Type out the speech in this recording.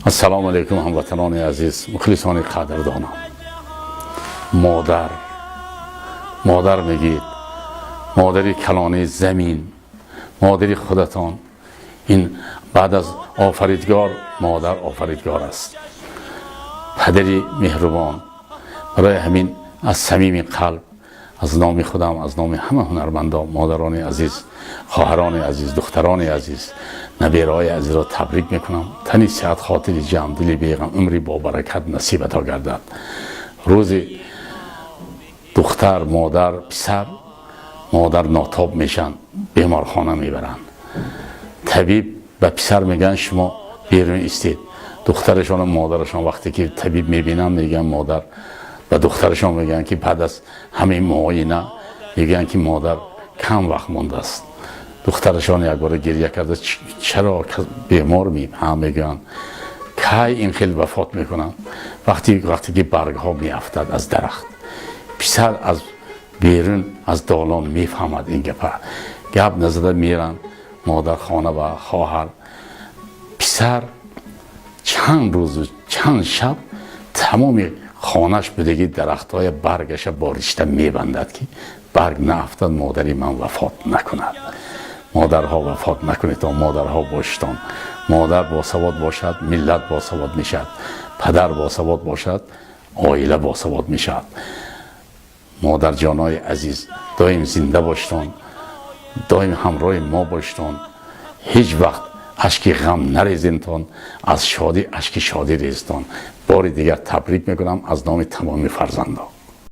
Ассалому алайкум, ҳамватанони азиз, мухлисони қадрдонам. Модар, модар мегӯед, модари калони замин, модари худатон. Ин баъд аз офаридгор, модар офаридгор аст, падари меҳрубон. Барои ҳамин аз самими қалб, аз номи худам, аз номи ҳама ҳунармандон, модарони азиз, хоҳарони азиз, духтарони азиз, набераҳои азизро табрик мекунам. Тани сиҳат, хотири ҷамъ, дили беғам, умри бобаракат насибато гардад. Рӯзи духтар, модар, писар. Модар нотоб мешаванд, беморхона мебаранд. Табиб ба писар мегӯянд: «Шумо берун истед». Духтарашону модарашон вақте ки табиб мебинанд, мегӯянд, модар ба духтарашон мегӯянд, ки баъд аз ҳамин муоина мегӯянд, ки модар кам вақт мондааст. Духтарашон якбора гиря карда: «Чаро, бемор ми?» Ҳа, мегӯянд, кай ин хел вафот мекунанд? Вақте ки баргҳо меафтад аз дарахт. Писар аз берун, аз долон мефаҳмад ин гапа. Гап назада меранд модар хона ва хоҳар, писар чанд рӯзу чанд шаб тамоми хонаш будагӣ дарахтҳоя баргаша бо ришта мебандад, ки барг наафтад, модари ман вафот накунад. Модарҳо, вафот накунедон, модарҳо бошитон. Модар босавод бошад, миллат босавод мешавад, падар босавод бошад, оила босавод мешавад. Модарҷонои азиз, доим зинда бошитон, доим ҳамроҳи мо бошитон. Ҳеҷ вақт ашки ғам нарезентон, аз шодӣ ашки шодӣ резитон. Бори дигар табрик мекунам аз номи тамоми фарзандон.